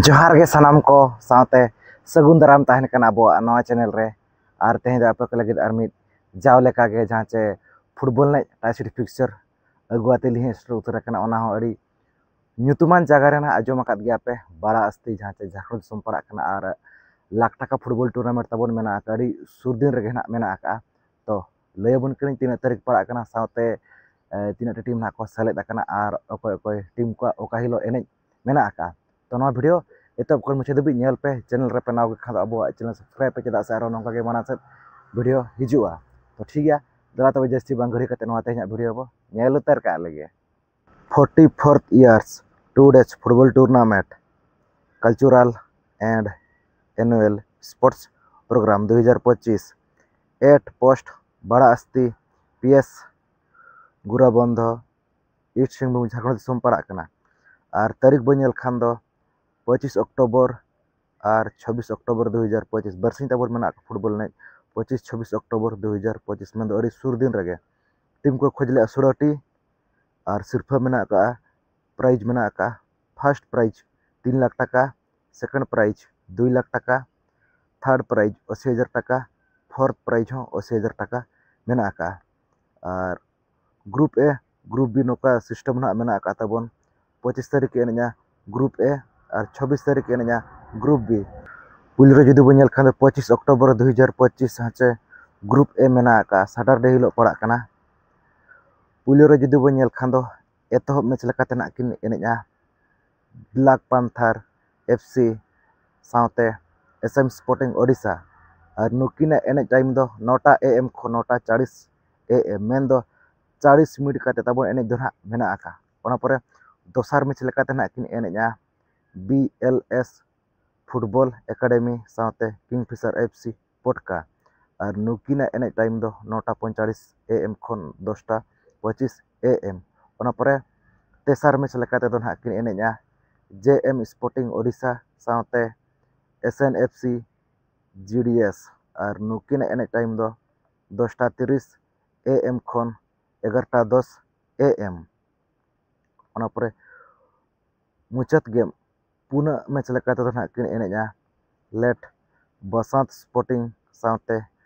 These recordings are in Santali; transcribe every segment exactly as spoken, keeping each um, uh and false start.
ᱡᱚᱦᱟᱨ ᱜᱮ ᱥᱟᱱᱟᱢ ᱠᱚ ᱥᱟᱶᱛᱮ ᱥᱟᱹᱜᱩᱱ ᱫᱟᱨᱟᱢ ᱛᱟᱦᱮᱱ ᱠᱟᱱᱟ ᱟᱵᱚᱣᱟᱜ ᱱᱚᱣᱟ ᱪᱮᱱᱮᱞ ᱨᱮ᱾ ᱟᱨ ᱛᱮᱦᱮᱧ ᱫᱚ ᱟᱯᱮ ᱠᱚ ᱞᱟᱹᱜᱤᱫ ᱟᱨ ᱢᱤᱫ ᱡᱟᱣ ᱞᱮᱠᱟᱜᱮ ᱡᱟᱦᱟᱸ ᱪᱮ ᱯᱷᱩᱴᱵᱚᱞ ᱮᱱᱮᱡ ᱴᱟᱭᱥᱤᱰ ᱯᱷᱤᱠᱥᱪᱟᱨ ᱟᱹᱜᱩ ᱟᱛᱮ ᱞᱤᱧ ᱥᱮᱴᱮᱨ ᱩᱛᱟᱹᱨ ᱟᱠᱟᱱᱟ᱾ ᱚᱱᱟ ᱦᱚᱸ ᱟᱹᱰᱤ ᱧᱩᱛᱩᱢᱟᱱ ᱡᱟᱭᱜᱟ ᱨᱮ ᱱᱟᱦᱟᱜ ᱟᱸᱡᱚᱢ ᱟᱠᱟᱫ ᱜᱮᱭᱟ ᱯᱮ, ᱵᱟᱲᱟ ᱟᱥᱛᱤ, ᱡᱟᱦᱟᱸ ᱪᱮ ᱡᱷᱟᱲᱠᱷᱚᱸᱰ ᱫᱤᱥᱚᱢ ᱯᱟᱲᱟᱜ ᱠᱟᱱᱟ᱾ ᱟᱨ ᱞᱟᱠᱷ ᱴᱟᱠᱟ ᱯᱷᱩᱴᱵᱚᱞ ᱴᱩᱨᱱᱟᱢᱮᱱᱴ ᱛᱟᱵᱚᱱ ᱢᱮᱱᱟᱜ ᱟᱠᱟᱫ, ᱟᱹᱰᱤ ᱥᱩᱨ ᱫᱤᱱ ᱨᱮᱜᱮ ᱱᱟᱦᱟᱜ ᱢᱮᱱᱟᱜ ᱟᱠᱟᱫᱼᱟ᱾ ᱛᱚ ᱞᱟᱹᱭ ᱟᱵᱚᱱ ᱠᱟᱹᱱᱟᱹᱧ ᱛᱤᱱᱟᱹᱜ ᱛᱟᱹᱨᱤᱠᱷ ᱯᱟᱲᱟᱜ ᱠᱟᱱᱟ, ᱥᱟᱶᱛᱮ ᱛᱤᱱᱟᱹᱜ ᱴᱤ ᱴᱤᱢ ᱱᱟᱦᱟᱜ ᱠᱚ ᱥᱮᱞᱮᱫ ᱟᱠᱟᱱᱟ ᱟᱨ ᱚᱠᱚᱭ ᱚᱠᱚᱭ ᱴᱤᱢ ᱠᱚᱣᱟᱜ ᱚᱠᱟ ᱦᱤᱞᱳᱜ ᱮᱱᱮᱡ ᱢᱮᱱᱟᱜ ᱟᱠᱟᱫᱼᱟ᱾ ᱛᱚ ᱱᱚᱣᱟ ᱵᱷᱤᱰᱤᱭᱳ ᱮᱛᱚᱦᱚᱵ ᱠᱷᱚᱱ ᱢᱩᱪᱟᱹᱫ ᱫᱷᱟᱹᱵᱤᱡ ᱧᱮᱞ ᱯᱮ᱾ ᱪᱮᱱᱮᱞ ᱨᱮᱯᱮ ᱱᱟᱣᱟ ᱜᱮ ᱠᱷᱟᱱ ᱫᱚ ᱟᱵᱚᱣᱟᱜ ᱪᱮᱱᱮᱞ ᱥᱟᱵᱥᱠᱨᱟᱭᱤᱵ ᱯᱮ, ᱪᱮᱫᱟᱜ ᱥᱮ ᱟᱨᱚ ᱱᱚᱝᱠᱟ ᱜᱮ ᱢᱟᱲᱟᱝ ᱥᱮᱫ ᱵᱷᱤᱰᱤᱭᱳ ᱦᱤᱡᱩᱜᱼᱟ᱾ ᱛᱚ ᱴᱷᱤᱠ ᱜᱮᱭᱟ, ᱫᱮᱞᱟ ᱛᱚᱵᱮ ᱡᱟᱹᱥᱛᱤ ᱵᱟᱝ ᱜᱷᱟᱹᱲᱤ ᱠᱟᱛᱮ ᱱᱚᱣᱟ ᱛᱮᱦᱮᱧᱟᱜ ᱵᱷᱤᱰᱤᱭᱳ ᱵᱚ ᱧᱮᱞ ᱩᱛᱟᱹᱨ ᱠᱟᱜ ᱞᱮᱜᱮ᱾ Forty fourth years two days football tournament, cultural and annual sports program ᱫᱩ ᱦᱟᱡᱟᱨ ᱯᱚᱸᱪᱤᱥ, at post Bara Asti, P S Gurabandha, East Singhbhum, Jharkhand ᱫᱤᱥᱚᱢ ᱯᱟᱲᱟᱜ ᱠᱟᱱᱟ᱾ ᱟᱨ ᱛᱟᱹᱨᱤᱠᱷ ᱵᱚᱱ ᱧᱮᱞ ᱠᱷᱟᱱ ᱫᱚ ᱯᱚᱸᱪᱤᱥ ᱚᱠᱴᱳᱵᱚᱨ ᱟᱨ ᱪᱷᱟᱵᱵᱤᱥ ᱚᱠᱴᱳᱵᱚᱨ ᱫᱩ ᱦᱟᱡᱟᱨ ᱯᱚᱸᱪᱤᱥ, ᱵᱟᱨᱥᱤᱧ ᱛᱟᱵᱚᱱ ᱢᱮᱱᱟᱜ ᱯᱷᱩᱴᱵᱚᱞ ᱮᱱᱮᱡ᱾ ᱯᱚᱸᱪᱤᱥ, ᱪᱷᱟᱵᱵᱤᱥ ᱚᱠᱴᱳᱵᱚᱨ ᱫᱩ ᱦᱟᱡᱟᱨ ᱯᱚᱸᱪᱤᱥ, ᱢᱮᱱᱫᱚ ᱟᱹᱰᱤ ᱥᱩᱨ ᱫᱤᱱ ᱨᱮᱜᱮ᱾ ᱴᱤᱢ ᱠᱚ ᱠᱷᱚᱡᱽ ᱞᱮᱫᱼᱟ ᱥᱳᱞᱳ ᱴᱤ ᱟᱨ ᱥᱤᱨᱯᱷᱟᱹ ᱢᱮᱱᱟᱜ ᱟᱠᱟᱫᱼᱟ, ᱯᱨᱟᱭᱤᱡᱽ ᱢᱮᱱᱟᱜ ᱟᱠᱟᱫᱼᱟ᱾ ᱯᱷᱟᱥᱴ ᱯᱨᱟᱭᱤᱡᱽ ᱛᱤᱱ ᱞᱟᱠᱷ ᱴᱟᱠᱟ, ᱥᱮᱠᱮᱱᱰ ᱯᱨᱟᱭᱤᱡᱽ ᱫᱩᱭ ᱞᱟᱠᱷ ᱴᱟᱠᱟ, ᱛᱷᱟᱨᱰ ᱯᱨᱟᱭᱤᱡᱽ ᱟᱥᱤ ᱦᱟᱡᱟᱨ ᱴᱟᱠᱟ, ᱯᱷᱳᱨᱛᱷ ᱯᱨᱟᱭᱤᱡᱽ ᱦᱚᱸ ᱟᱥᱤ ᱦᱟᱡᱟᱨ ᱴᱟᱠᱟ ᱢᱮᱱᱟᱜ ᱟᱠᱟᱫᱼᱟ᱾ ᱟᱨ ᱜᱨᱩᱯ ᱮ, ᱜᱨᱩᱯ ᱵᱤ ᱱᱚᱝᱠᱟ ᱥᱤᱥᱴᱮᱢ ᱱᱟᱦᱟᱜ ᱢᱮᱱᱟᱜ ᱟᱠᱟᱫ ᱛᱟᱵᱚᱱ᱾ ᱯᱚᱸᱪᱤᱥ ᱛᱟᱹᱨᱤᱠᱷ ᱮᱱᱮᱡᱼᱟ ᱜᱨᱩᱯ ᱮ ᱟᱨ ᱪᱷᱟᱵᱵᱤᱥ ᱛᱟᱹᱨᱤᱠᱷ ᱮᱱᱮᱡᱼᱟ ᱜᱨᱩᱯ ᱵᱤ᱾ ᱯᱩᱭᱞᱩ ᱨᱮ ᱡᱩᱫᱤ ᱵᱚᱱ ᱧᱮᱞ ᱠᱷᱟᱱ ᱫᱚ ᱯᱚᱸᱪᱤᱥ ᱚᱠᱴᱳᱵᱚᱨ ᱫᱩ ᱦᱟᱡᱟᱨ ᱯᱚᱸᱪᱤᱥ ᱦᱮᱸᱪᱮ ᱜᱨᱩᱯ ᱮ ᱢᱮᱱᱟᱜ ᱟᱠᱟᱫᱼᱟ, ᱥᱟᱴᱟᱨᱰᱮ ᱦᱤᱞᱳᱜ ᱯᱟᱲᱟᱜ ᱠᱟᱱᱟ᱾ ᱯᱩᱭᱞᱩ ᱨᱮ ᱡᱩᱫᱤ ᱵᱚᱱ ᱧᱮᱞ ᱠᱷᱟᱱ ᱫᱚ ᱮᱛᱚᱦᱚᱵ ᱢᱮᱪ ᱞᱮᱠᱟᱛᱮ ᱱᱟᱦᱟᱜ ᱠᱤᱱ ᱮᱱᱮᱡᱼᱟ ᱵᱞᱟᱠ ᱯᱟᱱᱛᱷᱟᱨ ᱮᱯᱷ ᱥᱤ ᱥᱟᱶᱛᱮ ᱮᱥ ᱮᱢ ᱥᱯᱳᱨᱴᱤᱝ ᱳᱰᱤᱥᱟ᱾ ᱟᱨ ᱱᱩᱠᱤᱱᱟᱜ ᱮᱱᱮᱡ ᱴᱟᱭᱤᱢ ᱫᱚ ᱱᱚᱴᱟ ᱮ ᱮᱢ ᱠᱷᱚᱱ ᱱᱚᱴᱟ ᱪᱟᱲᱤᱥ ᱮ ᱮᱢ, ᱢᱮᱱᱫᱚ ᱪᱟᱲᱤᱥ ᱢᱤᱱᱤᱴ ᱠᱟᱛᱮ ᱛᱟᱵᱚᱱ ᱮᱱᱮᱡ ᱫᱚ ᱱᱟᱦᱟᱜ ᱢᱮᱱᱟᱜ ᱟᱠᱟᱫᱼᱟ᱾ ᱚᱱᱟ ᱯᱚᱨᱮ ᱫᱚᱥᱟᱨ ᱢᱮᱪ ᱞᱮᱠᱟᱛᱮ ᱱᱟᱦᱟᱜ ᱠᱤᱱ ᱮᱱᱮᱡᱼᱟ B L S football academy ᱥᱟᱶᱛᱮ ᱠᱤᱝ ᱯᱷᱤᱥᱟᱨ ᱮᱯᱷ ᱥᱤ ᱯᱚᱴᱠᱟ᱾ ᱟᱨ ᱱᱩᱠᱤᱱᱟᱜ ᱮᱱᱮᱡ ᱴᱟᱭᱤᱢ ᱫᱚ ᱱᱚᱴᱟ ᱯᱚᱸᱭᱛᱟᱞᱤᱥ ᱮ ᱮᱢ ᱠᱷᱚᱱ ᱫᱚᱥᱴᱟ ᱯᱚᱸᱪᱤᱥ ᱮ ᱮᱢ᱾ ᱚᱱᱟ ᱯᱚᱨᱮ ᱛᱮᱥᱟᱨ ᱢᱮᱪ ᱞᱮᱠᱟ ᱛᱮᱫᱚ ᱱᱟᱦᱟᱜ ᱠᱤᱱ ᱮᱱᱮᱡᱼᱟ ᱡᱮ ᱮᱢ ᱥᱯᱳᱨᱴᱤᱝ ᱳᱰᱤᱥᱟ ᱥᱟᱶᱛᱮ ᱮᱥ ᱮᱱ ᱮᱯᱷ ᱥᱤ ᱡᱤ ᱰᱤ ᱮᱥ᱾ ᱟᱨ ᱱᱩᱠᱤᱱᱟᱜ ᱮᱱᱮᱡ ᱴᱟᱭᱤᱢ ᱫᱚ ᱫᱚᱥᱴᱟ ᱛᱤᱨᱤᱥ ᱮ ᱮᱢ ᱠᱷᱚᱱ ᱮᱜᱟᱨᱚᱴᱟ ᱫᱚᱥ ᱮ ᱮᱢ᱾ ᱚᱱᱟ ᱯᱚᱨᱮ ᱢᱩᱪᱟᱹᱫ ᱜᱮᱢ ᱯᱩᱱᱟᱹᱜ ᱢᱮᱪ ᱞᱮᱠᱟ ᱛᱮᱫᱚ ᱱᱟᱦᱟᱜ ᱠᱤᱱ ᱮᱱᱮᱡᱼᱟ ᱞᱮᱴ ᱵᱟᱥᱟᱱᱛ ᱥᱯᱳᱨᱴᱤᱝ ᱥᱟᱶᱛᱮ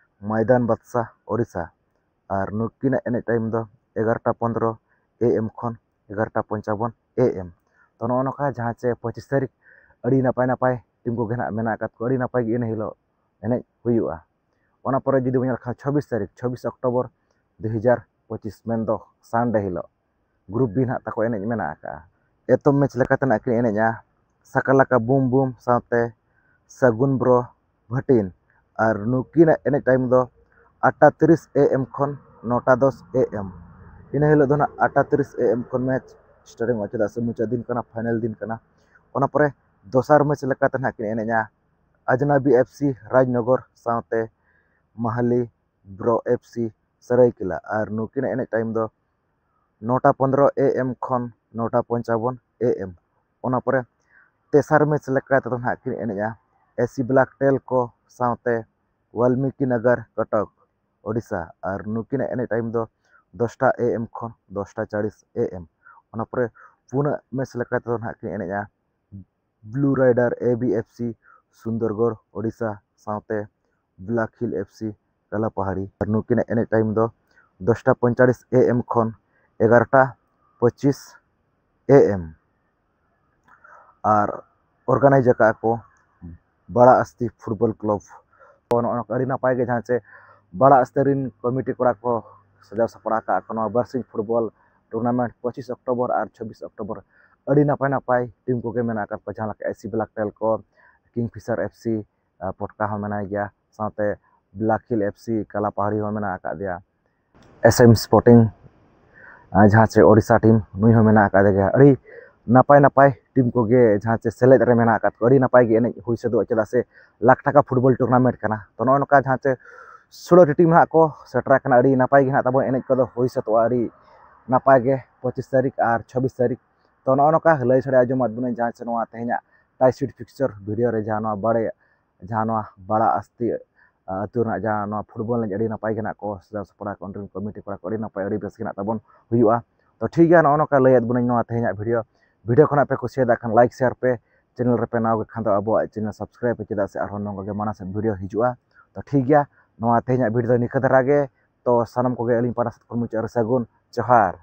ᱢᱟᱭᱫᱟᱱ ᱵᱟᱫᱥᱟ ᱳᱰᱤᱥᱟ᱾ ᱟᱨ ᱱᱩᱠᱤᱱᱟᱜ ᱮᱱᱮᱡ ᱴᱟᱭᱤᱢ ᱫᱚ ᱮᱜᱟᱨᱚᱴᱟ ᱯᱚᱱᱫᱽᱨᱚ ᱮ ᱮᱢ ᱠᱷᱚᱱ ᱮᱜᱟᱨᱚᱴᱟ ᱯᱚᱧᱪᱟᱵᱚᱱ ᱮ ᱮᱢ᱾ ᱛᱚ, ᱱᱚᱜᱼᱚ ᱱᱚᱝᱠᱟ ᱡᱟᱦᱟᱸ ᱪᱮ ᱯᱚᱸᱪᱤᱥ ᱛᱟᱹᱨᱤᱠᱷ ᱟᱹᱰᱤ ᱱᱟᱯᱟᱭ ᱱᱟᱯᱟᱭ ᱴᱤᱢ ᱠᱚᱜᱮ ᱱᱟᱦᱟᱜ ᱢᱮᱱᱟᱜ ᱟᱠᱟᱫ ᱠᱚᱣᱟ, ᱟᱹᱰᱤ ᱱᱟᱯᱟᱭ ᱜᱮ ᱤᱱᱟᱹ ᱦᱤᱞᱳᱜ ᱮᱱᱮᱡ ᱦᱩᱭᱩᱜᱼᱟ᱾ ᱚᱱᱟ ᱯᱚᱨᱮ ᱡᱩᱫᱤ ᱵᱚᱱ ᱧᱮᱞ ᱠᱷᱟᱱ ᱪᱷᱟᱵᱵᱤᱥ ᱛᱟᱹᱨᱤᱠᱷ, ᱪᱷᱟᱵᱵᱤᱥ ᱚᱠᱴᱳᱵᱚᱨ ᱫᱩ ᱦᱟᱡᱟᱨ ᱯᱚᱸᱪᱤᱥ, ᱢᱮᱱᱫᱚ ᱥᱟᱱᱰᱮ ᱦᱤᱞᱳᱜ ᱜᱨᱩᱯ ᱵᱤ ᱱᱟᱦᱟᱜ ᱛᱟᱠᱚ ᱮᱱᱮᱡ ᱢᱮᱱᱟᱜ ᱟᱠᱟᱫᱼᱟ᱾ ᱮᱛᱚᱢ ᱢᱮᱪ ᱞᱮᱠᱟᱛᱮ ᱱᱟᱦᱟᱜ ᱠᱤᱱ ᱮᱱᱮᱡᱼᱟ ᱥᱟᱠᱟᱞᱟᱠᱟ ᱵᱩᱢ ᱵᱩᱢ ᱥᱟᱶᱛᱮ ᱥᱟᱹᱜᱩᱱ ᱵᱨᱚ ᱵᱷᱟᱹᱴᱤᱱ᱾ ᱟᱨ ᱱᱩᱠᱤᱱᱟᱜ ᱮᱱᱮᱡ ᱴᱟᱭᱤᱢ ᱫᱚ ᱟᱴᱴᱟ ᱛᱤᱨᱤᱥ ᱮ ᱮᱢ ᱠᱷᱚᱱ ᱱᱚᱴᱟ ᱫᱚᱥ ᱮ ᱮᱢ᱾ ᱤᱱᱟᱹ ᱦᱤᱞᱳᱜ ᱫᱚ ᱱᱟᱦᱟᱜ ᱟᱴᱴᱟ ᱛᱤᱨᱤᱥ ᱮ ᱮᱢ ᱠᱷᱚᱱ ᱢᱮᱪ ᱥᱴᱟᱨᱴᱤᱝᱚᱜᱼᱟ, ᱪᱮᱫᱟᱜ ᱥᱮ ᱢᱩᱪᱟᱹᱫ ᱫᱤᱱ ᱠᱟᱱᱟ, ᱯᱷᱟᱭᱱᱮᱞ ᱫᱤᱱ ᱠᱟᱱᱟ᱾ ᱚᱱᱟ ᱯᱚᱨᱮ ᱫᱚᱥᱟᱨ ᱢᱮᱪ ᱞᱮᱠᱟᱛᱮ ᱱᱟᱦᱟᱜ ᱠᱤᱱ ᱮᱱᱮᱡᱼᱟ ᱟᱡᱽᱱᱟᱵᱤ ᱮᱯᱷ ᱥᱤ ᱨᱟᱡᱽᱱᱚᱜᱚᱨ ᱥᱟᱶᱛᱮ ᱢᱟᱦᱟᱞᱤ ᱵᱨᱚ ᱮᱯᱷ ᱥᱤ ᱥᱟᱹᱨᱟᱹᱭᱠᱮᱞᱟ᱾ ᱟᱨ ᱱᱩᱠᱤᱱᱟᱜ ᱮᱱᱮᱡ ᱴᱟᱭᱤᱢ ᱫᱚ ᱱᱚᱴᱟ ᱯᱚᱱᱫᱽᱨᱚ ᱮ ᱮᱢ ᱠᱷᱚᱱ ᱱᱚᱴᱟ ᱯᱚᱧᱪᱟᱵᱚᱱ ᱮ ᱮᱢ᱾ ᱚᱱᱟ ᱯᱚᱨᱮ ᱛᱮᱥᱟᱨ ᱢᱮᱪ ᱞᱮᱠᱟ ᱛᱮᱫᱚ ᱱᱟᱦᱟᱜ ᱠᱤᱱ ᱮᱱᱮᱡᱼᱟ ᱮᱥᱤ ᱵᱞᱟᱠ ᱴᱮᱞ ᱠᱚ ᱥᱟᱶᱛᱮ ᱣᱟᱞᱢᱤᱠᱤ ᱱᱟᱜᱟᱨ ᱠᱚᱴᱚᱠ ᱳᱰᱤᱥᱟ᱾ ᱟᱨ ᱱᱩᱠᱤᱱᱟᱜ ᱮᱱᱮᱡ ᱴᱟᱭᱤᱢ ᱫᱚ ᱫᱚᱥᱴᱟ ᱮ ᱮᱢ ᱠᱷᱚᱱ ᱫᱚᱥᱴᱟ ᱪᱟᱲᱤᱥ ᱮ ᱮᱢ᱾ ᱚᱱᱟ ᱯᱚᱨᱮ ᱯᱩᱱᱟᱹᱜ ᱢᱮᱪ ᱞᱮᱠᱟ ᱛᱮᱫᱚ ᱱᱟᱦᱟᱜ ᱠᱤᱱ ᱮᱱᱮᱡᱼᱟ blue rider A B F C Sundargarh Odisha ᱥᱟᱶᱛᱮ ᱵᱞᱟᱠ ᱦᱤᱞ ᱮᱯᱷ ᱥᱤ ᱠᱟᱞᱟᱯᱟᱦᱟᱲᱤ᱾ ᱟᱨ ᱱᱩᱠᱤᱱᱟᱜ ᱮᱱᱮᱡ ᱴᱟᱭᱤᱢ ᱫᱚ ᱫᱚᱥᱴᱟ ᱯᱚᱸᱭᱛᱟᱞᱤᱥ ᱮ ᱮᱢ ᱠᱷᱚᱱ ᱮᱜᱟᱨᱚᱴᱟ ᱯᱚᱸᱪᱤᱥ ᱮ ᱮᱢ᱾ ᱟᱨ ᱚᱨᱜᱟᱱᱟᱭᱤᱡᱽ ᱟᱠᱟᱫᱼᱟ ᱠᱚ ᱵᱟᱲᱟ ᱟᱥᱛᱤ ᱯᱷᱩᱴᱵᱚᱞ ᱠᱞᱟᱵᱽ᱾ ᱛᱚ, ᱱᱚᱜᱼᱚ ᱱᱚᱝᱠᱟ ᱟᱹᱰᱤ ᱱᱟᱯᱟᱭ ᱜᱮ ᱡᱟᱦᱟᱸ ᱪᱮ ᱵᱟᱲᱟ ᱟᱥᱛᱤ ᱨᱤᱱ ᱠᱚᱢᱤᱴᱤ ᱠᱚᱲᱟ ᱠᱚ ᱥᱟᱡᱟᱣ ᱥᱟᱯᱲᱟᱣ ᱟᱠᱟᱫᱼᱟ ᱠᱚ ᱱᱚᱣᱟ ᱵᱟᱨᱥᱤᱧ ᱯᱷᱩᱴᱵᱚᱞ ᱴᱩᱨᱱᱟᱢᱮᱱᱴ ᱯᱚᱸᱪᱤᱥ ᱚᱠᱴᱳᱵᱚᱨ ᱟᱨ ᱪᱷᱟᱵᱵᱤᱥ ᱚᱠᱴᱳᱵᱚᱨ᱾ ᱟᱹᱰᱤ ᱱᱟᱯᱟᱭ ᱱᱟᱯᱟᱭ ᱴᱤᱢ ᱠᱚᱜᱮ ᱢᱮᱱᱟᱜ ᱟᱠᱟᱫ ᱠᱚᱣᱟ, ᱡᱟᱦᱟᱸ ᱞᱮᱠᱟ ᱮᱥᱤ ᱵᱞᱟᱠ ᱴᱮᱞ ᱠᱚ, ᱠᱤᱝ ᱯᱷᱤᱥᱟᱨ ᱮᱯᱷ ᱥᱤ, ᱟᱨ ᱯᱚᱴᱠᱟ ᱦᱚᱸ ᱢᱮᱱᱟᱭ ᱜᱮᱭᱟ, ᱥᱟᱶᱛᱮ ᱵᱞᱟᱠ ᱦᱤᱞ ᱮᱯᱷ ᱥᱤ ᱠᱟᱞᱟᱯᱟᱦᱟᱲᱤ ᱦᱚᱸ ᱢᱮᱱᱟᱜ ᱟᱠᱟᱫ ᱫᱮᱭᱟ᱾ ᱮᱥ ᱮᱢ ᱥᱯᱳᱨᱴᱤᱝ, ᱟᱨ ᱡᱟᱦᱟᱸ ᱪᱮ ᱳᱰᱤᱥᱟ ᱴᱤᱢ, ᱱᱩᱭ ᱦᱚᱸ ᱢᱮᱱᱟᱜ ᱟᱠᱟᱫ ᱜᱮᱭᱟ᱾ ᱟᱹᱰᱤ ᱱᱟᱯᱟᱭ ᱱᱟᱯᱟᱭ ᱴᱤᱢ ᱠᱚᱜᱮ ᱡᱟᱦᱟᱸ ᱪᱮ ᱥᱮᱞᱮᱫ ᱨᱮ ᱢᱮᱱᱟᱜ ᱟᱠᱟᱫ ᱠᱚᱣᱟ᱾ ᱟᱹᱰᱤ ᱱᱟᱯᱟᱭ ᱜᱮ ᱮᱱᱮᱡ ᱦᱩᱭ ᱥᱟᱹᱛᱚᱜᱼᱟ, ᱪᱮᱫᱟᱜ ᱥᱮ ᱞᱟᱠᱷ ᱴᱟᱠᱟ ᱯᱷᱩᱴᱵᱚᱞ ᱴᱩᱨᱱᱟᱢᱮᱱᱴ ᱠᱟᱱᱟ᱾ ᱛᱚ, ᱱᱚᱜᱼᱚ ᱱᱚᱝᱠᱟ ᱡᱟᱦᱟᱸ ᱪᱮ ᱥᱳᱞᱳ ᱴᱤ ᱴᱤᱢ ᱱᱟᱦᱟᱜ ᱠᱚ ᱥᱮᱴᱮᱨ ᱟᱠᱟᱱᱟ᱾ ᱟᱹᱰᱤ ᱱᱟᱯᱟᱭ ᱜᱮ ᱱᱟᱦᱟᱜ ᱛᱟᱵᱚᱱ ᱮᱱᱮᱡ ᱠᱚᱫᱚ ᱦᱩᱭ ᱥᱟᱹᱛᱚᱜᱼᱟ, ᱟᱹᱰᱤ ᱱᱟᱯᱟᱭ ᱜᱮ ᱯᱚᱸᱪᱤᱥ ᱛᱟᱹᱨᱤᱠᱷ ᱟᱨ ᱪᱷᱟᱵᱵᱤᱥ ᱛᱟᱹᱨᱤᱠᱷ᱾ ᱛᱚ, ᱱᱚᱜᱼᱚ ᱱᱚᱝᱠᱟ ᱞᱟᱹᱭ ᱥᱟᱰᱮ ᱟᱸᱡᱚᱢᱟᱫ ᱵᱚᱱᱟᱹᱧ ᱡᱟᱦᱟᱸ ᱪᱮ ᱱᱚᱣᱟ ᱛᱮᱦᱮᱧᱟᱜ ᱴᱟᱭ ᱥᱤᱴ ᱯᱷᱤᱠᱥᱪᱟᱨ ᱵᱷᱤᱰᱤᱭᱳ ᱨᱮ ᱡᱟᱦᱟᱸ ᱱᱚᱣᱟ ᱵᱟᱲᱮ ᱡᱟᱦᱟᱸ ᱱᱚᱣᱟ ᱵᱟᱲᱟ ᱟᱥᱛᱤ, ᱟ, ᱟᱹᱛᱩ ᱨᱮᱱᱟᱜ ᱡᱟᱦᱟᱸ ᱱᱚᱣᱟ ᱯᱷᱩᱴᱵᱚᱞ ᱮᱱᱮᱡ ᱟᱹᱰᱤ ᱱᱟᱯᱟᱭ ᱜᱮ ᱱᱟᱜ ᱠᱚ ᱥᱟᱡᱟᱣ ᱥᱟᱯᱲᱟᱣ ᱠᱚ, ᱚᱸᱰᱮ ᱨᱮᱱ ᱠᱚᱢᱤᱴᱤ ᱠᱚᱲᱟ ᱠᱚ ᱟᱹᱰᱤ ᱱᱟᱯᱟᱭ, ᱟᱹᱰᱤ ᱵᱮᱥ ᱜᱮ ᱱᱟᱜ ᱛᱟᱵᱚᱱ ᱦᱩᱭᱩᱜᱼᱟ᱾ ᱛᱚ, ᱴᱷᱤᱠ ᱜᱮᱭᱟ, ᱱᱚᱜᱼᱚ ᱱᱚᱝᱠᱟ ᱞᱟᱹᱭᱟᱫ ᱵᱚᱱᱟᱹᱧ, ᱱᱚᱣᱟ ᱛᱮᱦᱮᱧᱟᱜ ᱵᱷᱤᱰᱤᱭᱳ, ᱵᱷᱤᱰᱤᱭᱳ ᱠᱷᱚᱱᱟᱜ ᱯᱮ ᱠᱩᱥᱤᱭᱟᱫᱟ ᱠᱷᱟᱱ ᱞᱟᱭᱤᱠ, ᱥᱮᱭᱟᱨ ᱯᱮ, ᱪᱮᱱᱮᱞ ᱨᱮᱯᱮ ᱱᱟᱣᱟ ᱜᱮ ᱠᱷᱟᱱ ᱫᱚ ᱟᱵᱚᱣᱟᱜ ᱪᱮᱱᱮᱞ ᱥᱟᱵᱥᱠᱨᱟᱭᱤᱵ ᱯᱮ, ᱪᱮᱫᱟᱜ ᱥᱮ ᱟᱨᱦᱚᱸ ᱱᱚᱝᱠᱟ ᱜᱮ ᱢᱟᱲᱟᱝ ᱥᱮᱫ ᱵᱷᱤᱰᱤᱭᱳ ᱦᱤᱡᱩᱜᱼᱟ᱾ ᱛᱚ ᱴᱷᱤᱠ ᱜᱮᱭᱟ, ᱱᱚᱣᱟ ᱛᱮᱦᱮᱧᱟᱜ ᱵᱷᱤᱰᱤᱭᱳ ᱫᱚ ᱱᱤᱝᱠᱟᱹ ᱫᱷᱟᱨᱟ ᱜᱮ᱾ ᱛᱚ ᱥᱟᱱᱟᱢ ᱠᱚᱜᱮ ᱟᱹᱞᱤᱧ ᱯᱟᱦᱴᱟ ᱥᱮᱫ ᱠᱷᱚᱱ ᱢᱩᱪᱟᱹᱫ ᱨᱮ ᱥᱟᱹᱜᱩᱱ ᱡᱚᱦᱟᱨ᱾